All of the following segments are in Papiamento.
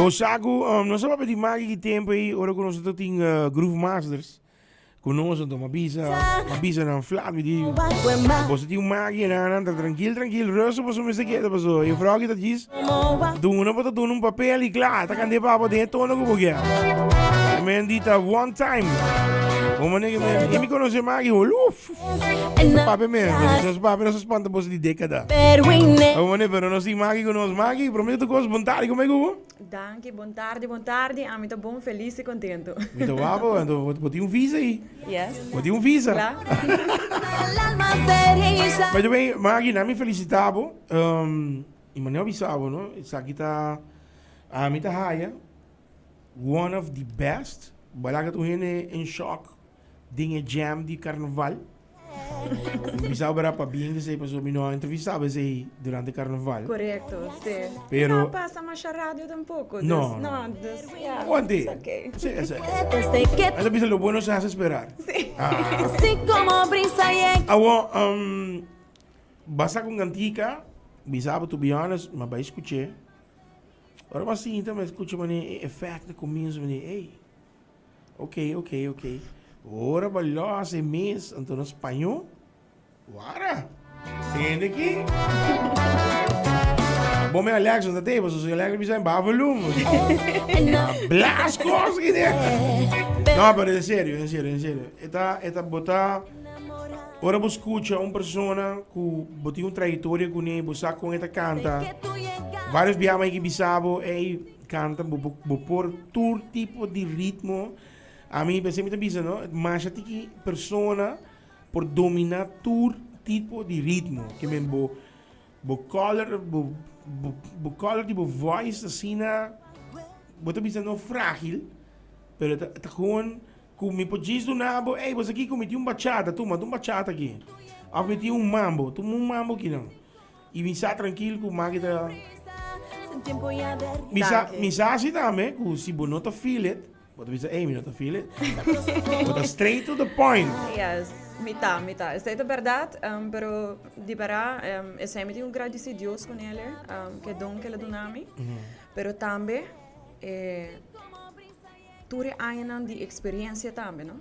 Bo sa ku nos a papia di Maggie ki tempu ei ora ku nos ta tin Groove Masters ku nos anto m'a bisa m'a bisa nan flat mi di boso tin un Maggie nan nan ta trankil trankil rustig boso mester keda paso e vrouw aki ta djis duna bo ta duna un papel i kla ta kand'e pa bo den e tono ku bo kier e men di ta one time bo manera ke mi konosé Maggie uluff. Papia mes, nos papia nos spanta boso di década. Abo mane, pero nos tin Maggie cu nos. Maggie, prome cu tur cos, bon tardi, como e cu bo? Danki, bon tardi, bon tardi. Ami ta bon, felis y contento. Mi ta wapo, anto bo tin un visa ayi. Yes. Bo tin un visa. Kla. By the way, Maggie, na mi felicita bo. Y mane a bisa bo, no? Esaki ta, ami ta haya one of the best. Bo a laga tur hende en shock. Den e jam di carnaval. Mi sa obra pa bien esey pasobra mi no a entrevista bo esey durante carnaval. Correcto, si. Pero. No a pasa masha radio tampoco. No. Dus, no, dus, ya. Aguante. It's okay. Si, si. Esa bisa lo bueno se hace esperar. Si. Ah. Awo, um, basa con cantica, bisa bo to be honest, ma bai escuché. Ora bo a sinta, ma escucha mane e effect na comienzo, mane, ey. Ok, ok, ok. Ora bo los e mes, anto na spañó, wara. Tende aki. Bo me Alex, no ta paso si Alex bisa baha volume. Blas cos ki de. No, pero en serio, en serio, en serio. Eta, eta bota, ora bo escucha un persona ku bo tin un trayectoria kuné, bo sa kon e ta canta. Varios biaha mi a bisa bo, ey, Canta bo bo por tur tipo di ritmo. Ami pensé mi ta bisa no, masha tiki persona por domina tur tipo di ritmo. Ke men bo bo color bo bo bo color di bo voice asina bo ta bisa no fragil, pero ta ta gewoon ku mi por djis duna bo, ey bo sa kiko mi tin un bachata, tuma un bachata aki. Of mi tin un mambo, tuma un mambo aki nan. Y mi sa trankil cu Maggie ta. Mi sa, mi sa asi tambe cu si bo no ta feel it, bo ta bisa, ey, mi no ta feel it. Bo ta straight to the point. Yes, mi ta, mi ta. Esey ta berdad, um, pero di bera, um, esey mi tin cu gradici Dios cu nele, um, ke don ke el a duna mi. Pero tambe, eh, Tur e añanan di experiencia tambe, no?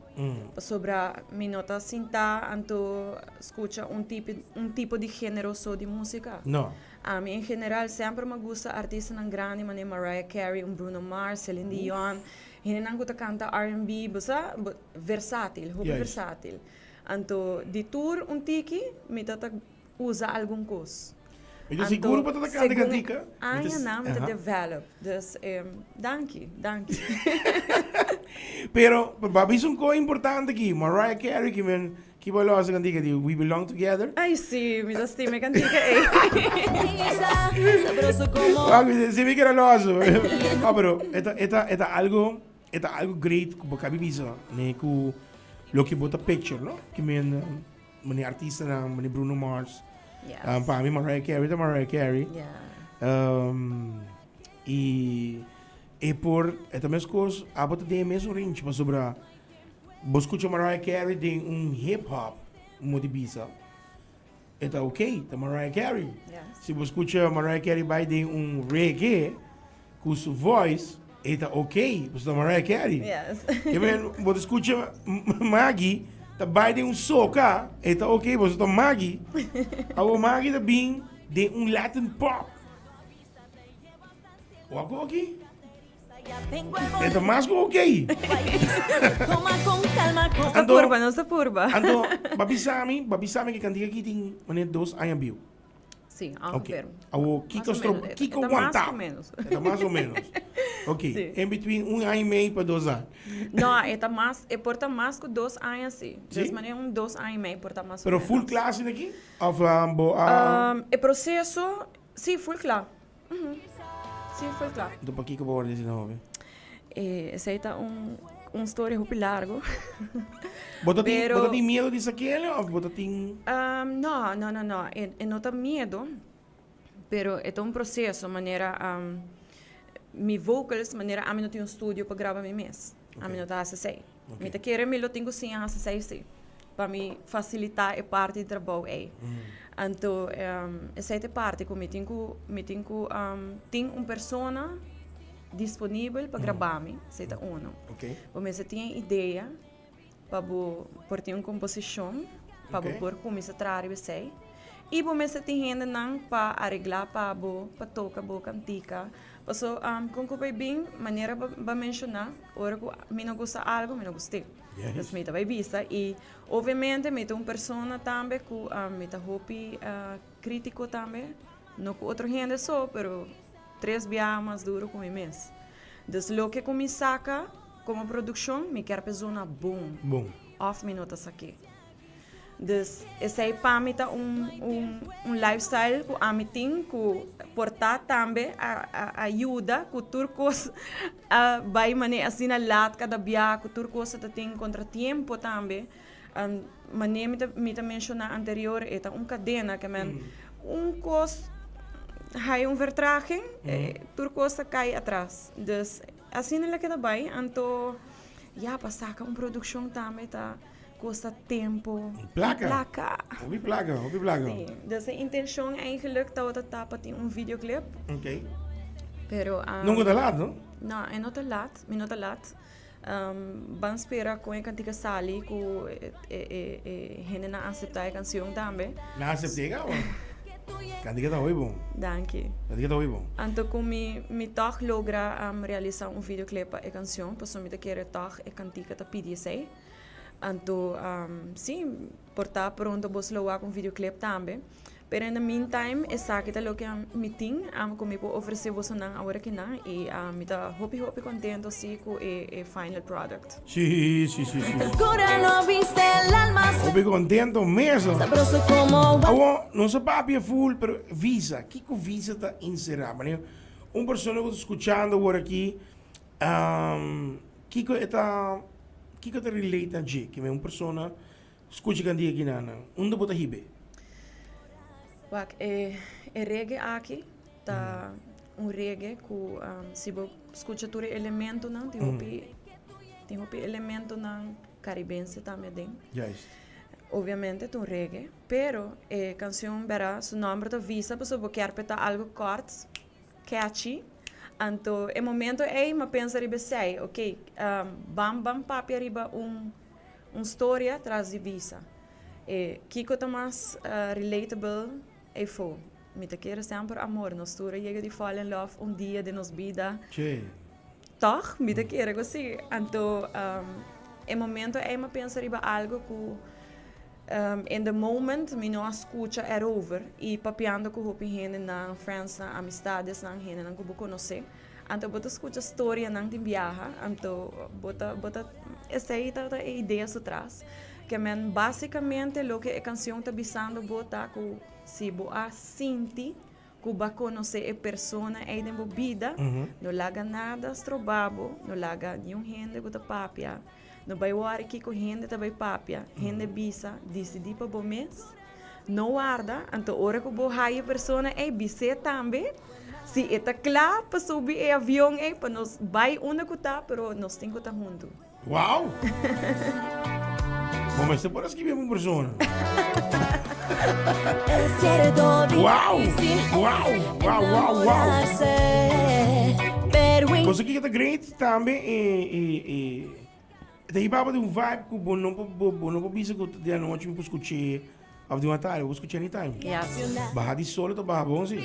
Pasobra mi no ta sinta anto scucha un tipi, un tipo di genero so di musica. No. Ami en general semper m'a gusta artistanan grandi manera Mariah Carey, un Bruno Mars, Celine Dion, hendenan cu ta canta R&B, bo sa, versatil, hopi versatil. Anto di tur un tiki mi ta ta usa algun kos. Mi ta sigur bo ta ta kanta kantika. Añanan mi ta develop. Dus danki, danki. Pero bo a bisa un kos importante aki. Mariah Carey ki men ki bo a losa kantika di We Belong Together. Ay si, mi ta stima e kantika ey. Wak, si mi kere losa. No, pero e ta, e ta, e ta algo, e ta algo great ku bo kabi bisa ne ku loke bo ta picture, no? Ki men. Mane artistanan, mane Bruno Mars. Yes. Pa mi Mariah Carey ta Mariah Carey. Yeah. Y e por, e ta meskos, abo ta den e mesun range, pasobra bo skucha Mariah Carey den un hip hop, mo di bisa, e ta ok, ta Mariah Carey. Yes. Si bo skucha Mariah Carey bai den un reggae, Cu su voice e ta ok, pasobra ta Mariah Carey. Yes. Ke men, bo ta scucha Maggie ta bai den un soca, e ta ok, pasobra ta Maggie. Awor Maggie ta bin den un Latin pop. Wak oki? E ta mas cu ok. Nos ta purba, nos ta purba. Anto, bo a bisa mi, bo a bisa mi ke cantica aki tin manera dos aña biu. Sí, ongeveer. Ok. Awo, kiko Mas o stro, menos. kiko Eta mas wanta? o menos. Eta mas o menos. Ok. Sí. In between un aña y mei pa dos aña. No, eta mas, e por ta mas ku dos aña sí. Sí? Des manera un dos aña y mei por ta mas o Pero menos. full kla asina aki? Of um, bo a... Um, e proceso, sí, full kla. Mhm. Sí, full kla. Enton pakiko bo wòrdu asina hopi? Eh, esei ta un, un storia hopi largo. Bo ta tin, Pero- bo ta tin miedo di sakele of bo ta tin... Um, no, no, no, no. E, e no ta miedo, pero e ta un proceso manera um, mi vocals, manera ami no tin un studio pa graba mi mes. Ami no ta hasi esei. Mi ta kere mi lo tin ku siña hasi esei si, pa mi fasilitá e parti di trabou ei. Anto esei ta e parti ku mi tin ku mi tin ku tin un persona. disponibel pa graba mi, esei ta uno. Bo mester tin e idea pa bo por tin un komposishon, pa bo por kuminsá traha riba esei. I bo mester tin hendenan pa areglá pa bo, pa toka bo kantika. Paso kon ku bai bin, manera bo a menshoná, ora ku mi no gusta algu, mi no gust'é. Dus mi ta bai bisa i obviamente mi ta un persona tambe ku mi ta hopi krítiko tambe, no ku otro hende so, pero tres biaha mas duro ku mi mes. Dus loke ku mi saka komo produkshon, mi kier pa e zona bon òf mi no ta sak'é. Dus esei pa mi ta un un un lifestyle ku ami tin ku por ta tambe a a a yuda ku tur kos a bai manera asina lat kada bia ku tur kos ta tin kontratiempo tambe. Manera mi ta mi ta menshoná anterior e ta un kadena ke men un kos haya un vertraging tur kos ta kai atras. Dus asina lo keda bai anto ya pa saka un produkshon tambe ta Kosta tempo y Plaka. plaka. Hopi plaka, hopi plaka. Sí, dus e intencion eigenlijk tabata ta pa tin un videoclip. Ok. Pero um, Nunca ta laat, no? No, e no ta laat, mi no ta laat. Um, ban spera con e cantica sali cu e, e, e, e hendenan acepta e cancion tambe. Nan acept'é caba. Cantica ta hopi bon. Danki. Cantica ta hopi bon. Anto cu mi, mi toch logra um, realisa un videoclip pa e cancion, pasobra mi ta kere toch e cantica ta pidi esey. Anto si, por ta pronto bos lo wak un videoclip tambe. Pero in the meantime esaki ta loke mi tin ku mi por ofrece bosonan awor akinan y mi ta hopi hopi contento si ku e final product. Si, si, si, si. Hopi contento mes. Awor nos a papia full pero visa, kiko visa ta encera? Manera un persona ku ta scuchando awor aki Kiko e ta kiko ta relate na dje? Keme un persona skucha kandia aki na nan, unda bo ta hib'é? Wak, e e reggae aki ta un reggae ku si bo skucha tur e elementonan tin hopi tin hopi elementonan karibense tambe aden. Juist. Obviamente ta un reggae, pero e kanshon bera su nòmber ta Visa pasobra bo kier p'e ta algu kòrt. Catchy. Anto e momento ei m'a pensa riba esei, ok, ban ban papia riba un un storia tras di visa. E kiko ta mas relatable eifo? Mi ta kere semper amor, nos tur a yega di fall in love un dia den nos bida. Tòg? Mi ta kere ku si. Anto e momento ei m'a pensa riba algo ku In the moment mi no a scucha erover y papiando cu hopi hendenan, friendsnan, amistadesnan, hendenan cu bo conoce. Anto bo ta scucha storianan tin biaha, anto bo ta bo ta esey ta ta e idea su tras. Ke men basicamente loke e cancion ta bisando bo ta cu si bo a sinti Ku bo a konosé e persona ei den bo bida, no laga nada stroba bo, no laga niun hende ku ta papia, no bai wòri kiko hende ta bai papia, hende bisa, disidí pa bo mes, no warda, anto ora ku bo haya e persona ei, bis'é tambe, si e ta kla pa subi e avion ei pa nos bai unda ku ta, pero nos tin ku ta huntu. Wow! Bo mester por a skibi un persona. Wow! Wow! Wow, wow, wow! Cosa ki ta great tambe e e e ta hiba di un vibe ku bo no bo bo no por bisa ku di anochi mi por skuché Of di un tarde, bo scucha anytime. Yes. Baha di solo ta baha bon si.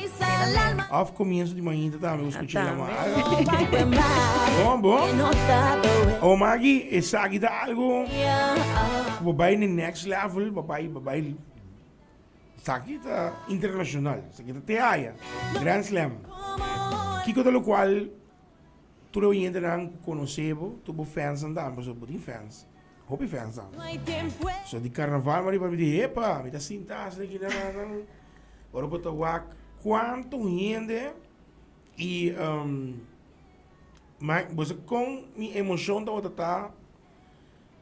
Of comienzo di mainta tambe bo scucha la mar. Bon, bon. Oh Maggie, esaki ta algo ku bo bai na next level, bo bai, bo bai. Esaki ta internacional, esaki ta te haya. Grand Slam. Kiko ta locual tur e oyentenan ku conoce bo, tur bo fansnan tambe, pasobra bo tin fans. Hopi fans nan. So di carnaval mari papi di epa, mi ta sinta asina aki nan nan. Ora bo ta wak cuanto hende y um, ma bo sa con mi emocion tabata ta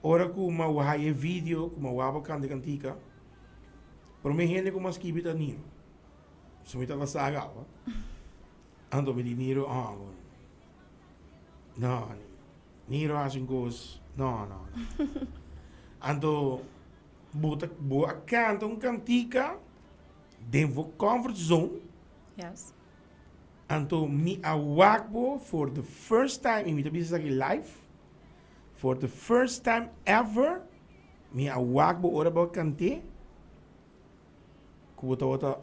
ora cu mi a wak e video cu mi a wak bo canta e cantica. Prome hende cu mi a skibi ta Niro. So mi tabata sa caba. Anto mi di Niro, ah, bon. No, Niro hasi un kos, no, no, no. Anto bo ta bo a kanta un kantika den bo comfort zone. Yes. Anto mi a wak bo for the first time, y mi ta bisa esaki live, for the first time ever, mi a wak bo ora bo a kant'é, ku bo tabata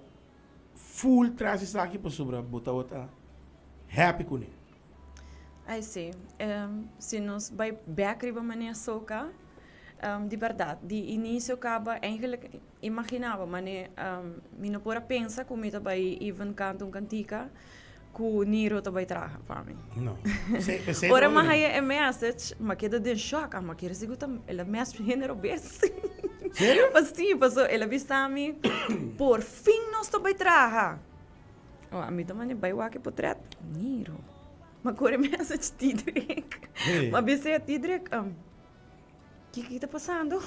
full tras esaki pasobra bo tabata happy kuné. Ai si, si nos bai bek riba manera soca, di berdad, di inicio caba eigenlijk imagina bo mane mi no por a pensa cu mi ta bai even canta un cantica cu Niro ta bai traha pa mi. No. Ora mi a haya e message, mi a keda den shock, mi a kere sigur ta el a message mi hende robes. Serio? Pa si, paso el a bisa mi, por fin nos ta bai traha. Oh, ami ta manda bai wak e potret. Niro. Ma kore message Tidrik. Hey. Ma bisa Tidrik, um, kiko ta pasando?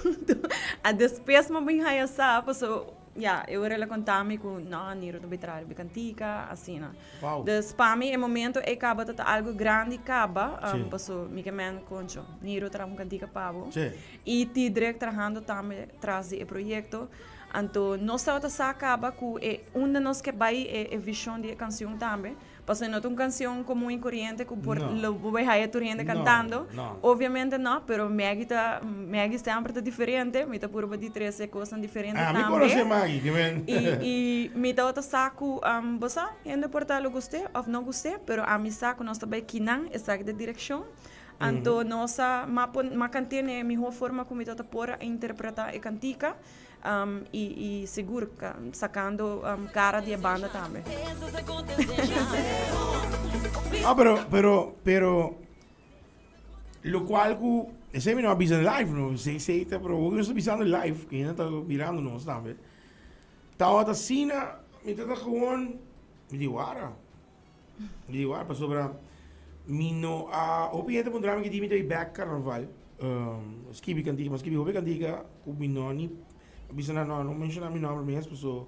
A despues ma bin haya sa, paso, ya, e ora el a konta mi ku no, Niro ta bai traha riba e kantika, asina. Wow. Dus pa mi e momento ei kaba ta ta algu grandi kaba, um, Sí. paso mi ke men koncho, Niro traha un kantika pa bo. Sí. I Tidrik trahando tambe tras di e proyekto. Anto nos tabata sa caba cu e unda nos ke bay e e vision di e cancion tambe, pasobra no ta un cancion comun y coriente cu por No. lo bo bay haya tur hende No, cantando, no. obviamente no, pero Maggie ta Maggie semper ta diferente, mi ta purba di trece cosnan diferente Ah, mi tambe. conoce Maggie, ke men. Y y mi tabata sa cu bo sa, hende por ta lo gust'é of no gust'é, pero ami sa cu nos ta bay kinan esaki ta direccion, Anto nos a m'a kant'é na e mihó forma ku mi tabata por a interpretá e kantika i i sigur sakando kara di e banda tambe. Ah, pero, pero, pero, lokual ku, esei mi no a bisa live no, esei esei ta, pero hopi nos ta bisando live, ku hende ta mirando nos tambe. Tabata asina, mi ta ta gewoon, mi di wara. Mi di wak pasobra mi no a hopi hende puntra mi ki di mi ta bai bek karnaval. Skibi kantika, mi a skibi hopi kantika ku mi no ni a bisa nan no, no menshona mi nomber mes paso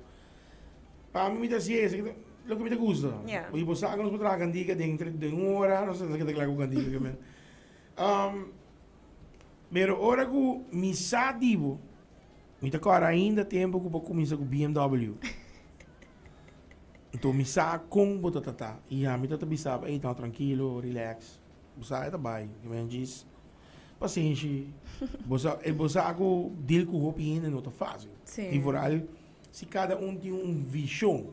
pa mi mi ta hasi esaki ta loke mi ta gusta. I bo sa ku nos por traha kantika den den un ora nos ta keda kla ku kantika ke men. Pero ora ku mi sa di bo mi ta kòrda ainda tempu ku bo a kuminsa ku BMW. Nto mi sa kon bo ta tata i ami ta ta bisa bo, ey no trankilo, relax, bo sa e ta bai, i men djis pasenshi, bo sa e bo sa ku deal ku hopi hende no ta fasil, i vooral si kada un tin un vishon.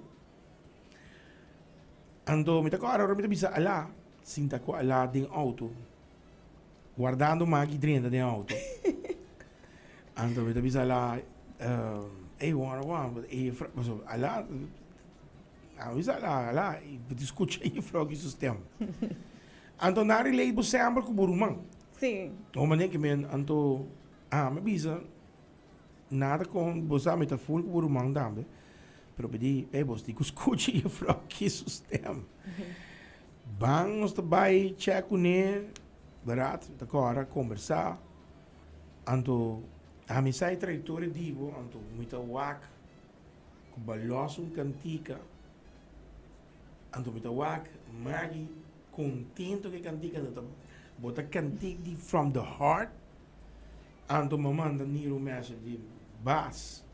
Anto mi ta kòrda ora mi ta bisa Alá, sinta ku Alá den outo, Wardando Maggie drenta den auto. Anto mi ta bisa ala, ey wara wara, e juffrouw, pasobra ala, a bisa ala, ala, bo ta scucha e juffrouw ki su stem. Anto nan relate bo semper cu bo ruman. Sí. Ho manera ki men, anto ami bisa, Nada con bo sa mi ta full cu bo ruman tambe, pero mi di, ey bos tin cu scucha juffrouw ki su stem. Ban nos ta bay check cune, berat, ta cora, combersa, anto ami sa e trayectoria di bo, anto mi ta wak cu bo a los un cantica, anto mi ta wak Maggie contento cu e cantica, anto ta bo ta cantic di from the heart. Anto mi a manda Niro un message di Bas,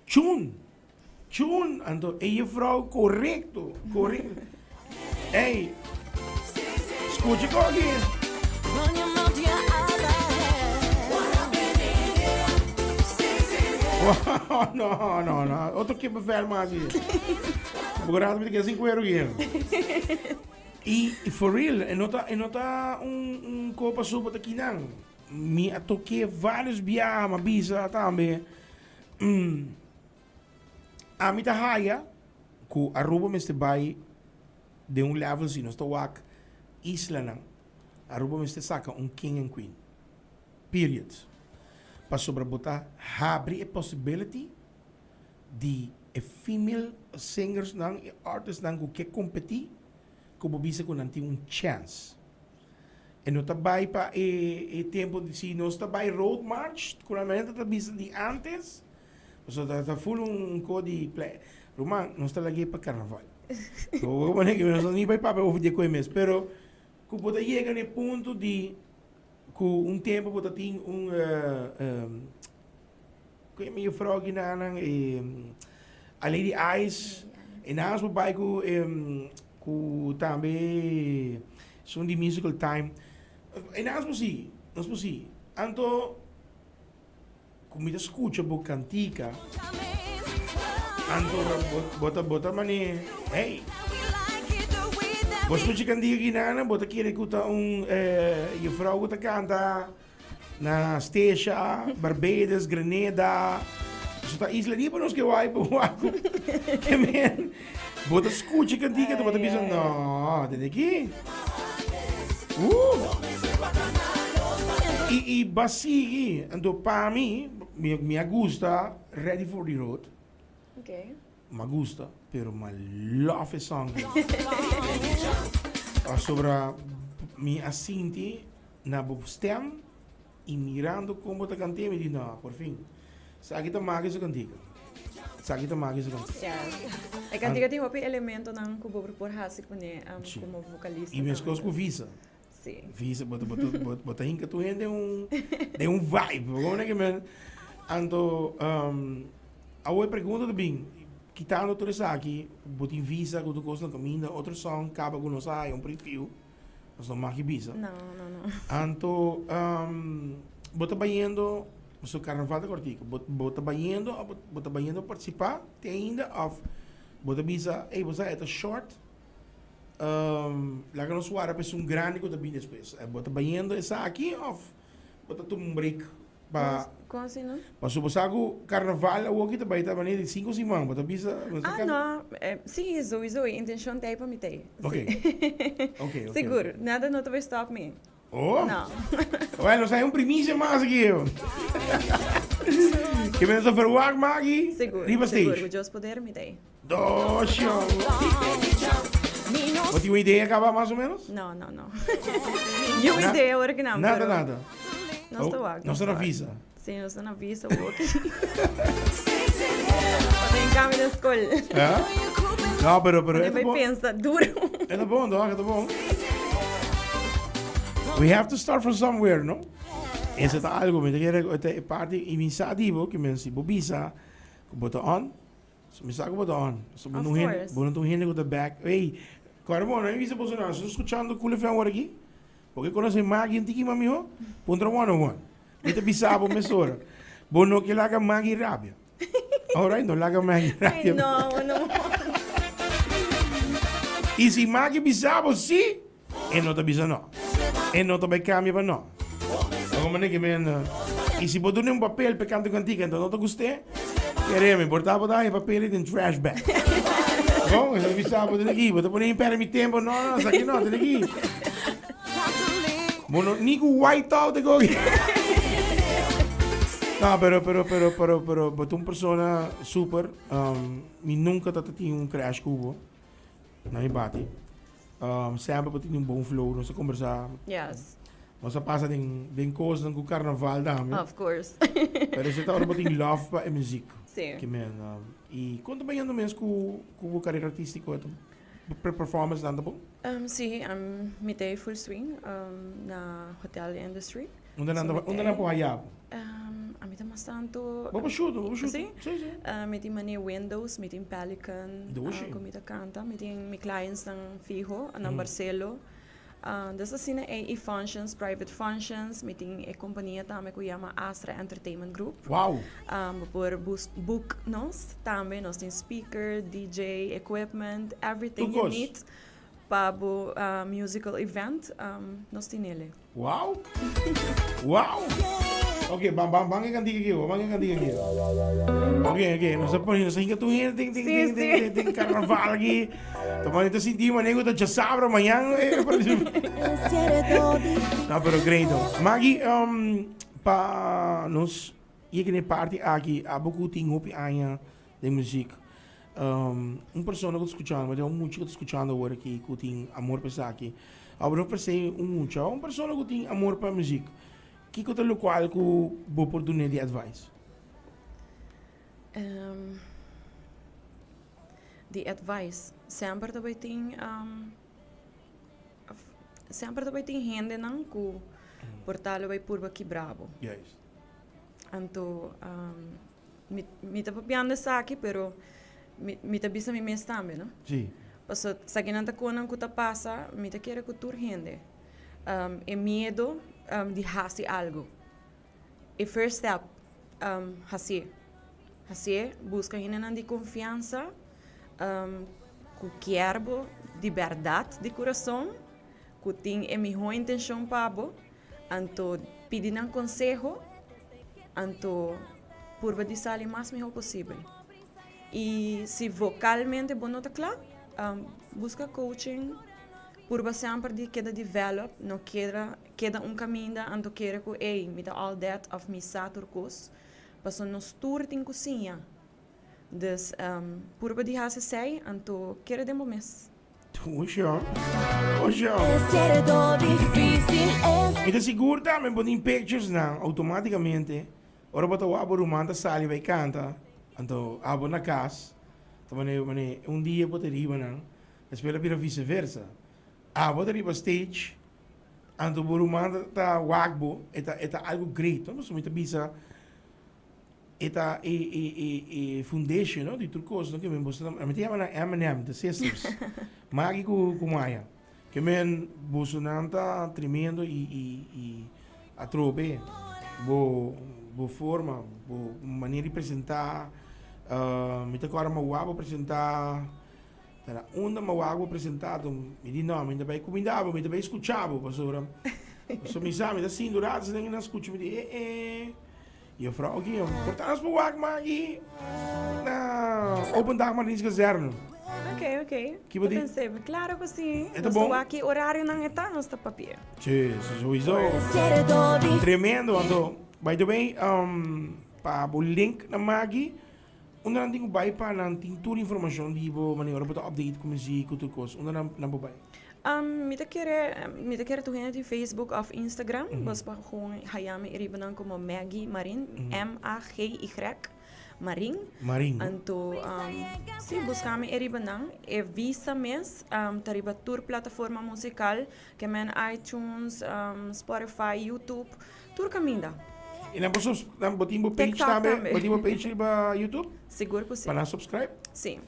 Chun! Chun! Anto e juffrouw korekto, korekto. Ey, skucha e kos aki. No, no, no. Otro kippenvel mas hier. Bo rato mi ta keda sin kuero hier. I for real, e no ta, e no ta un, un kopa sopa ta kinan. Mi a tok'é vários biaha, mi a bisa tambe, Ami ta haya ku Aruba mester bai den un level si nos ta wak islanan, Aruba mester saka un king and queen. Period. Pasobra bo ta habri e possibility di e female singersnan, e artistnan ku ke kompetí, ku bo bisa ku nan tin un chance. E no ta bai pa e e tempo di si nos ta bai road march ku nan hende ta bisa di antes pasobra ta ta full un ko di play ruman nos ta lag'é pa karnaval bo bo manera nos no ni bai papia over di e koe mes pero ku bo ta yega na e punto di ku un tempo bo ta tin un ku e mi juffrouw ginanan e a lady ice e nan bo bai ku e. Ku tambe esun di Musical Time. E nan nos por sigui, nos por sigui. Anto ku mi ta skucha bo kantika, anto bo ta bo ta mane, hey! Bo skucha e kantika ki nan, bo ta kere ku ta un jufrou ku ta kanta. Na Statia, Barbados, Grenada. Eso ta isla di pa nos ke wai pa wak. Ke men, bo ta skucha kantika, bo ta bisa, no, tende aki. I, i ba sigui. Anto pa mi, mi, mi a gusta Ready for the Road. Okay. Ma gusta, pero ma love e song. Pasobra mi a sinti Na bo stem y mirando con bo ta cant'e mi di no, por fin. Esaki ta maki su cantica. Esaki ta maki su cantica. Yes. E cantica tin hopi elementonan cu bo por haci cune como vocalista. Y mescos cu Visa. Si. Visa, bo bo bo ta hinca tur hende den un den un vibe. Bo comprende ke men? Anto awor e pregunta ta bin, kitando tur esaki, bo tin Visa cu tur cos na caminda, otro song caba cu nos a haya un preview. Nos no mag bisa. No, no, no. Anto, um, bo ta bayendo, so carnaval ta cortico, bo, bo ta bayendo, bo, bo ta bayendo participa te ainda of bo ta bisa, hey, bo sa, eta short, um, laga nos wara pa esun grandi cu ta bin despues. Eh, bo ta bayendo esaki of bo ta tuma un break Pa Kon así no? Paso bo sa ku karnaval awoki ta bai ta manera di sinku siman, bo ta bisa bo Ah no, si, souiso e intencion ta ei pa mi ta ei. Ok, ok, ok. Sigur, nada no ta bai stop mi. Oh! No. Bueno, nos hay un primicia mas aki. Ke men nos ta verwagt Maggie Sigur, riba sigur, stage. ku Dios poder mi ta ei. Doshi Bo tin un idea kaba mas o menos? No, no, no. Niun idea ora ki nan, Nada, pero nada. Nos ta wak, Nos ta na visa. Si, nos ta na visa woki. Pa den cambio na skol. Eh? No, pero, pero. Bai pensa duro. E ta bon, toch? E ta bon. We have to start from somewhere, no? Ese ta algo, mi ta kere, e parti, i mi sa di bo, ki men si bo bisa, ku bo ta on, So mi sa ku bo ta on. So bo no hende, bo no ta un hende ku ta back. Ey, kòrda bo, no mi bisa boso nan, si bo skuchando Cool FM awor aki, bo ke konosé Maggie un tiki mas mihó, puntra one on one. Mi ta bisa bo mesora, bo no ke laga Maggie rabia. Alright, no laga Maggie rabia. Ay, no, no. I si Maggie bisa bo si, E no ta bisa no. E no ta bai cambia pa no. Bo comprende ke men? I si bo duna un papel pe canta un cantica enton no ta gust'é, kereme, por ta bo ta haña e papel ei den trash bag. Bon, e ta bisa bo tene aki, bo ta pone mi perde mi tempo, no, no, esaki no, tene aki. Bo no, ni ku white out te kogi. No, pero, pero, pero, pero, pero, bo ta un persona super, um, mi nunca ta ta tin un crash ku bo. Na mi bati. Um, semper bo tin un bon flow, nos a conversa. Yes. Nos a pasa den, den cosnan cu carnaval tambe. Of course. Pero esei ta ora bo tin love pa e muziek. Sí. Ke men, um, i kon ta bayendo mes cu, cu bo carera artistico? E ta performance nan ta bon? Um, sí, um, mi ta full swing um, na hotel industry. Unda nan, unda nan por haya bo? Um, ami ta mas tanto... Bo por shoot, bo por shoot. Sí? Sí, sí. Uh, mi tin mane Windows, mi tin Pelican. Dushi. Uh, ku mi ta kanta. Mi tin mi clients nan fiho, nan Barcelo. Uh, dus asina ei, i functions, private functions. Mi tin e kompania tambe ku yama Astra Entertainment Group. Wow! Um, bo por bus book nos tambe. Nos tin speaker, DJ, equipment, everything you need pa bo uh, musical event. Um, nos tin ele. Wow! Wow! Ok, ban ban ban e cantica aki, ban e cantica aki. Ok, ok, nos a pone, nos a hinca tur hende den den den den den carnaval aki. Ta mane ta sinti mane cu ta djasabra mañan. No, pero great. Maggie, um, pa nos yega na e parti aki, abo cu tin hopi aña den muziek. Um, un persona ku ta skuchando, ma un mucha ku ta skuchando awor aki ku tin amor pa esaki. Of no per se un mucha, un persona ku tin amor pa muziek. Kiko ta lokual ku bo por dun'é di advice? Um, di advice, semper ta bai tin um, semper ta bai tin hendenan ku por ta lo bai purba kibra bo. Juist. Anto um, Mi, mi ta papiando esaki, pero mi, mi ta bisa mi mes tambe, no? Sí. Paso esakinan ta konan ku ta pasa, mi ta kere ku tur hende. E miedo di hasi algu. E first step, hasié. Hasié, buska hendenan di konfiansa ku kier bo di bèrdat di kurason, ku tin e mihó intenshon pa bo, anto pidi nan konseho, anto purba di sali mas mihó posibel. I si vokalmente bo no ta kla, buska coaching, purba semper di keda develop, no keda keda un kaminda anto kere ku ey mi ta all that of mi sa tur kos, pasobra nos tur tin ku siña. Dus purba di hasi esei anto kere den bo mes. Ocean, ocean. Mi ta sigur tambe bo tin pictures nan automaticamente ora bo ta wak bo ruman ta sali bai canta anto abo na cas ta mane mane un dia bo ta riba nan despues a bira vice versa abo ta riba stage anto bo ruman ta wak bo e ta e ta algo great no pasobra mi ta bisa E ta e e e e foundation no di tur cos no ke men boso ta mi ta yama nan M and M the sisters Maggie ku ku Maya ke men boso nan ta tremendo i i i atrobe bo bo forma bo manera di presenta mi ta kòrda mi a wak bo presenta ta na unda mi a wak bo presenta mi di no mi ta bai kuminda bo mi ta bai skucha bo pasobra pasobra mi sa mi ta sinti un rato esei nan skucha mi di e e. Juffrouw aki, por ta nos por wak Maggie na open dag Mariniskazerne. Ok, ok. Ki bo di? Pensé, claro cu si. E ta bon? Nos ta wak ki horarionan e ta, nos ta papia. Sí, sowieso. Tremendo, anto, by the way, um, pa bo link na Maggie, unda nan tin ku bai pa nan tin tur informacion di bo, manera ora bo ta update ku muziek, ku tur kos, unda nan nan bo bai? Mi ta kere, mi ta kere tur hende tin Facebook of Instagram, bos por gewoon haya mi riba nan como Maggy Marin, M-A-G-Y, Marin. Marin. Anto, si, buska mi riba nan. E visa mes ta riba tur plataforma musical, ke men iTunes, Spotify, YouTube, tur kaminda. I nan por subs, nan bo tin bo page TikTok tambe, tambe. bo tin bo page riba YouTube? Sigur ku si. Pa nan subscribe? Si.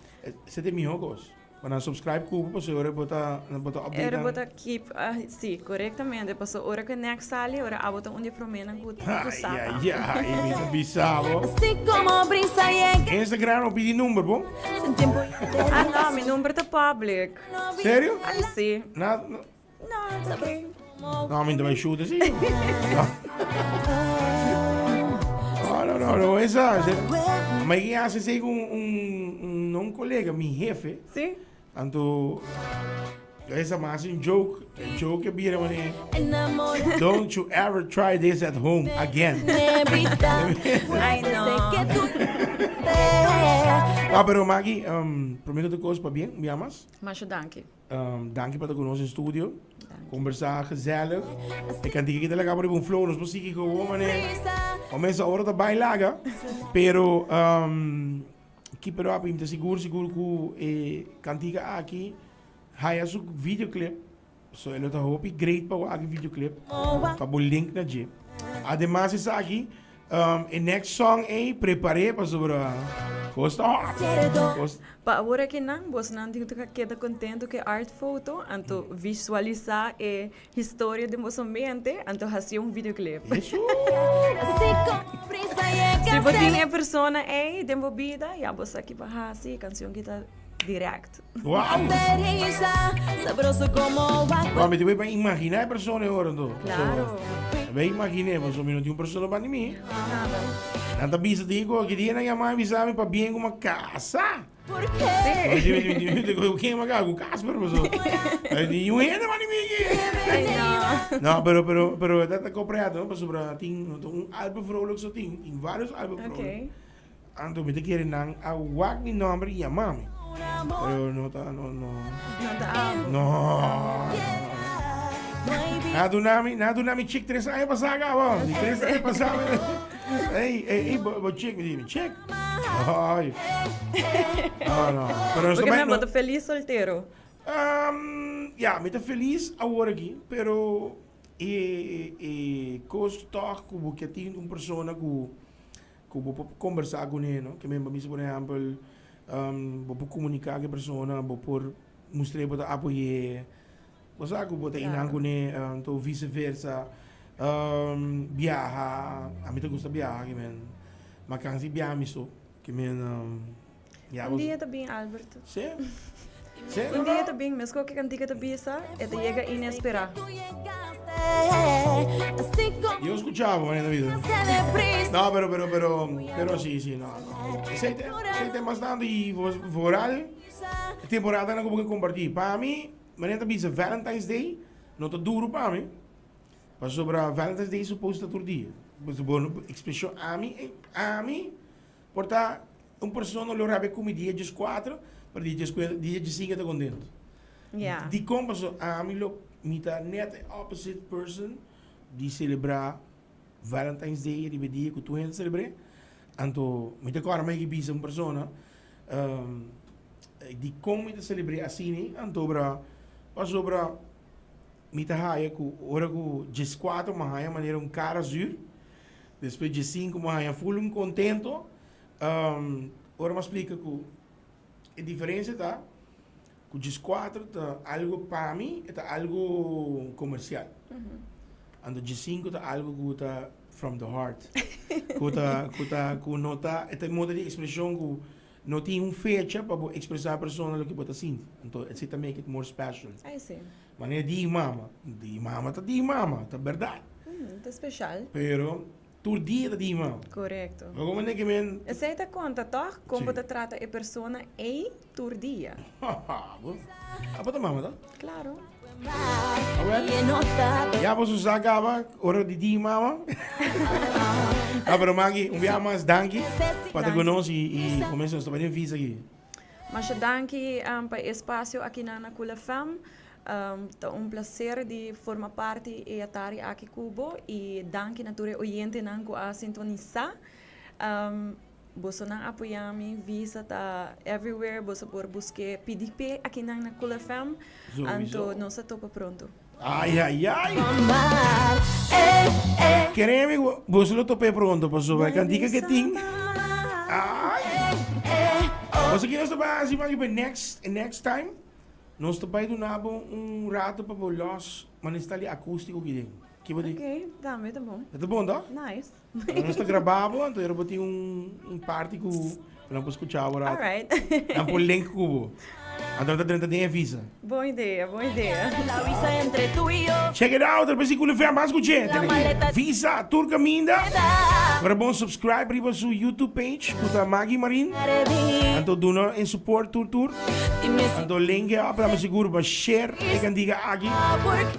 Esei ta e mihó kos. Pa nan subscribe ku bo pasobra ora bo ta bo ta update Ora nan. bo ta keep si korektamente pasobra ora ku next sali ora abo ta un di e proménan ku ku sa Ai tambe. ai ai mi ta bisa bo. Instagram no pidi number bo. Ah no mi number ta public. Serio? Ai si. Na no. No it's okay. No mi ta bai shoot si. No no no no esa. Ma e hace esei ku un un no un colega mi hefe. Si. Anto esa mas haci un joke e joke a bira mane don't you ever try this at home again. Ai no. No pero Maggie um, prome ku tur kos pabien un bia mas. Masha danki. Danki pa ta ku nos den studio. Kombersá gezellig. E kantika ki ta laga bo riba un flow, nos por sigui gewoon manera. O mesa ora ta bai laga, pero keep it up. Mi ta sigur sigur ku e kantika aki haya su videoclip. So e lo ta hopi great pa wak e videoclip, pa bo link na dje. Ademas esaki, e next song ei prepar'é pasobra kos ta hot. Kos. Pa awor aki nan, bosnan tin ku keda kontentu ku e art photo, anto visualisá e historia den boso mente, anto hasié un videoclip. Eso! Si bo tin e persona ei den bo bida, ya bo sa ki bo hasi, e kanshon ki ta dirèkt. Wow! Wow, mi ta bay pa imagina e persona e ora anto. Claro. So, bay imagina, pasobra mi no tin un persona banda di mi. Nada. Nan ta bisa di cu ki dia nan yama mi bisa mi pabien cu mi a casa. Sí. Cu ken mi a casa? Cu Casper pasobra. Ni un hende banda di mi aki. Ay no. No, pero, pero, pero dat ta copreado, no? Pasobra tin, no ta un Albert Vrolijk so tin, tin varios Albert Vrolijk. Okay. Anto mi ta kere nan a wak mi nomber y yama mi. Pero no ta, no, no. No ta abo. No. Na duna mi, na duna mi chick tres aña pasá caba. Di tres aña pasá. Ey, ey, ey, bo, bo chick, mi di, mi chick. Ay. No, no. Pero nos Porque ta men, bo ta feliz soltero. Um, ya, mi ta feliz awor aki, pero e, e cos toch cu bo ke tin un persona cu Ku bo por kombersá kuné, no? Ke men pa bisa, por ehèmpel, bo por komuniká ku e persona, bo por. mustr'é bo ta apoy'é. Bo sa ku bo ta inan kuné, anto vise versa. Biaha, ami ta gusta biaha ke men, ma kansi biaha mi so, ke men ya Un dia ta bin Albert. Sí. Sí, Un dia ta bin, meskos ku e kantika ta bisa, e ta yega inesperá. Yo skucha bo manera ta bisa. No, pero, pero, pero, pero sí, sí, no, no. Esei ta, esei ta bastante i vooral e temporadanan ku bo ke kompartí. Pa mi, manera ta bisa Valentine's Day no ta duru pa mi. Pasobra Valentine's Day supos ta tur dia. Bo no ekspreshon ami, ami por ta un persona lo rabia ku mi dia dieskuater, pero dia dieskuater, dia diesinku e ta kontentu. Ya. Dikon? Pasobra ami lo mi ta net e opposite person di selebrá Valentine's Day riba e dia ku tur hende ta selebr'é. Anto mi ta kòrda mi a bisa un persona dikon mi ta selebr'é asina, anto pasobra Mi ta haya ku ora ku djeskuater mi a haya manera un kara zuur, despues djesinku mi a haya ful un kontento. Ora mi a splika ku e diferensia ta ku djeskuater ta algu pa mi e ta algu komersial, anto djesinku ta algu ku ta from the heart, ku ta ku ta ku no ta e ta modo di ekspreshon ku no tin un fecha pa bo ekspresá persona loke bo ta sinti, anto esei ta make it more special. Ai si. Manera di mama, di mama ta di mama, ta berdad. Ta special. Pero tur dia ta di mama. Correcto. Ma como ne ke men. Esei ta conta toch? Con bo ta trata e persona ei tur dia. Abo, abo ta mama ta? Claro. Awel, ya boso sa caba ora di di mama. Ah, pero Maggie, un biaha mas danki pa ta cu nos y y comensa nos ta bai den visa aki. Masha danki pa e espasio akinan na Kula FM. Ta un placer di forma parti e atari aki ku bo i danki na tur e oyentenan ku a sintonisá. Bosonan apoyá mi, Visa ta everywhere, boso por busk'é pidi p'e akinan na Kula FM. Anto nos ta topa pronto. Ai ai ai! Kere mi ku boso lo top'é pronto pasobra e kantika ke tin. Ai! Boso ki nos ta bai hasi maki pa next next time nos ta bai duna bo un rato pa bo los manera di akústiko ki den. Ki bo di? Ok, tambe ta bon. E ta bon toh? Nice. Nos ta graba bo anto bo tin un party ku nan por skucha bo rato. Alright. Nan por link ku bo. Anto nan ta drenta den e visa. Bon idea, bon idea. Check it out, Rebesi Kule FM, ban skuch'é. Visa tur kaminda. Ora bon subscribe riba su YouTube page ku ta Maggie Marin. Anto duna e support tur tur. Anto link e up, dame sigur pa share e kandiga aki.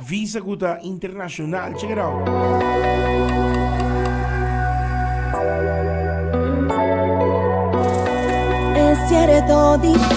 Visa ku ta internacional. Check it out. Es cierto difícil.